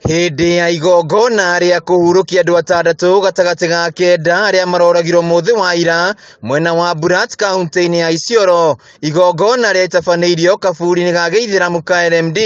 Hĩndĩ ya igongona rĩa kũhurũkia andũ atandatũ gatagatĩ ga kenda arĩa maroragirwo mũthĩ wa ira mwena wa Burat kaunti-inĩ ya Isiolo, igongona rĩtabanĩirio kaburi-inĩ ga gĩithĩramu ka LMD,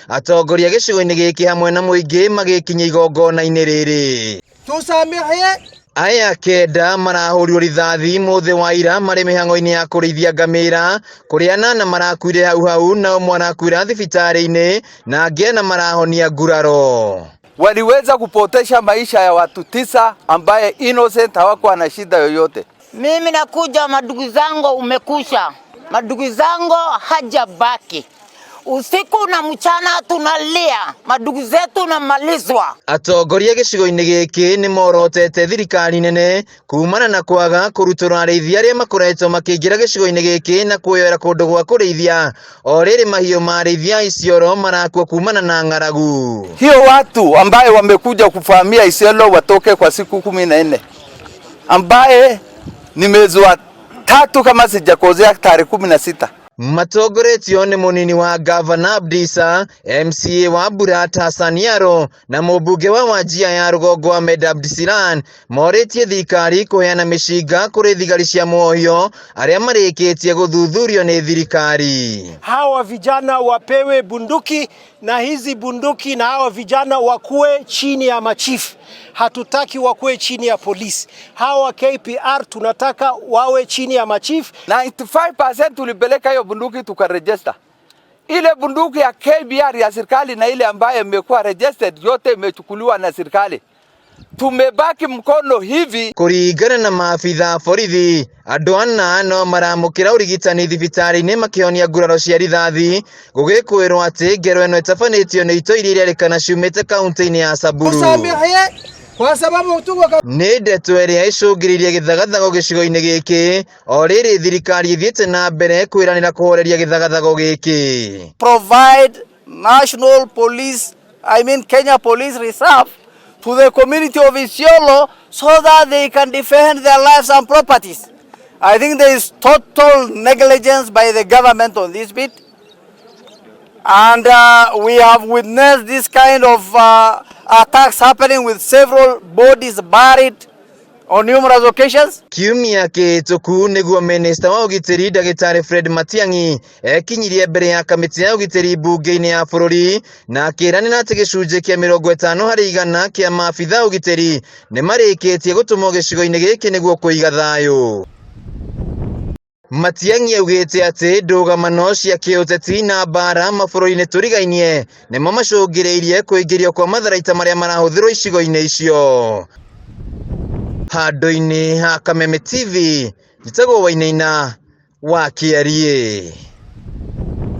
atongoria gĩcigo-inĩ gĩkĩ hamwe na mũingĩ magĩkinya igongona-inĩ rĩrĩ. Tusamehe. Aya kenda marahũrirwo rithathi mũthĩ wa ira marĩ mĩhang'o-inĩ ya kũrĩithia ngamĩra, kũrĩa anana marakuire hau hau na ũmwe arakuira thibitarĩ-inĩ na angĩ ana marahonia nguraro. Waliweza kupotesha maisha ya watu 9 ambaye innocent, hawakuwa na shida yoyote. Mimi nakuja, madugu zangu umekusha, madugu zangu hajabaki. Usiku na mchana tunalia, madugu zetu namalizwa. Atongoria gĩcigo-inĩ gĩkĩ nĩ morotete thirikari nene kumana na kwaga kũrutũra arĩithi arĩa makoretwo makĩingĩra gĩcigo-inĩ gĩkĩ na kuoyera kũndũ gwa kũrĩithia o rĩrĩ mahiũ ma arĩithi a Isiolo marakua kumana na ng'aragu. Hiyo watu ambaye wamekuja kuvamia Isiolo watoke kwa siku 14 ambaye ni mwezi wa 3 kama sijakosea, tarehe 16. Matongoretio nĩ mũnini wa gavana Abdisa, MCA wa Burat Hassan Yaro na mũmbunge wa Wajir ya rũgongo Ahmed Abdisalan morĩtie thirikari kũheana mĩcinga kũrĩ thigari cia muohio arĩa marĩkĩtie gũthuthurio nĩ thirikari. Hawa vijana wapewe bunduki na hizi bunduki na hawa vijana wakuwe chini ya machifu. Hatutaki wakuwe chini ya polisi. Hawa KPR tunataka wawe chini ya machifu. 95% tulipeleka hiyo bunduki tukaregister. Ile bunduki ya KBR ya serikali na ile ambayo imekuwa registered yote imechukuliwa na serikali. Tumebaki mkono hivi. Kũringana na maabitha a borithi, andũ ana no maramũkĩra ũrigitani thibitarĩ-inĩ makĩhonia nguraro cia rithathi, gũgĩkwĩrwo atĩ ngero ĩno ĩtabanĩtio nĩ itoi iria irerĩkana ciumĩte kaunti-inĩ ya Samburu. Tusamehe kwa sababu tuko Nĩ ndeto ĩrĩa ĩcũngĩrĩirie gĩthagathago gĩcigo-inĩ gĩkĩ o rĩrĩ thirikari ĩthiĩte na mbere kwĩranĩra kũhoreria gĩthagathago gĩkĩ. Provide national police, I mean Kenya Police Reserve to the community of Isiolo so that they can defend their lives and properties. I think there is total negligence by the government on this bit. And we have witnessed this kind of attacks happening with several bodies buried on numerous occasions. Kiumia kĩhĩtũku nĩguo minista wa ũgitĩri ndagĩtarĩ Fred Matiang'i ekinyirie mbere ya kamĩtĩ ya ũgitĩri mbunge-inĩ ya bũrũri na akĩĩranĩra atĩ gĩcunjĩ kĩa mĩrongo ĩtano harĩ igana kĩa maabitha a ũgitĩri nĩ marĩkĩtie gũtũmwo gĩcigo-inĩ gĩkĩ nĩguo kũiga thayũ. Matiang'i augĩte atĩ ndũgamano cia kĩũteti na mbara mabũrũri-inĩ tũrigainie nĩmo macũngĩrĩirie kũingĩrio kwa matharaita marĩa marahũthĩrwo icigo-inĩ icio. Handũ-inĩ ha Kameme TV, njĩtagwo Wainaina wa Kĩariĩ.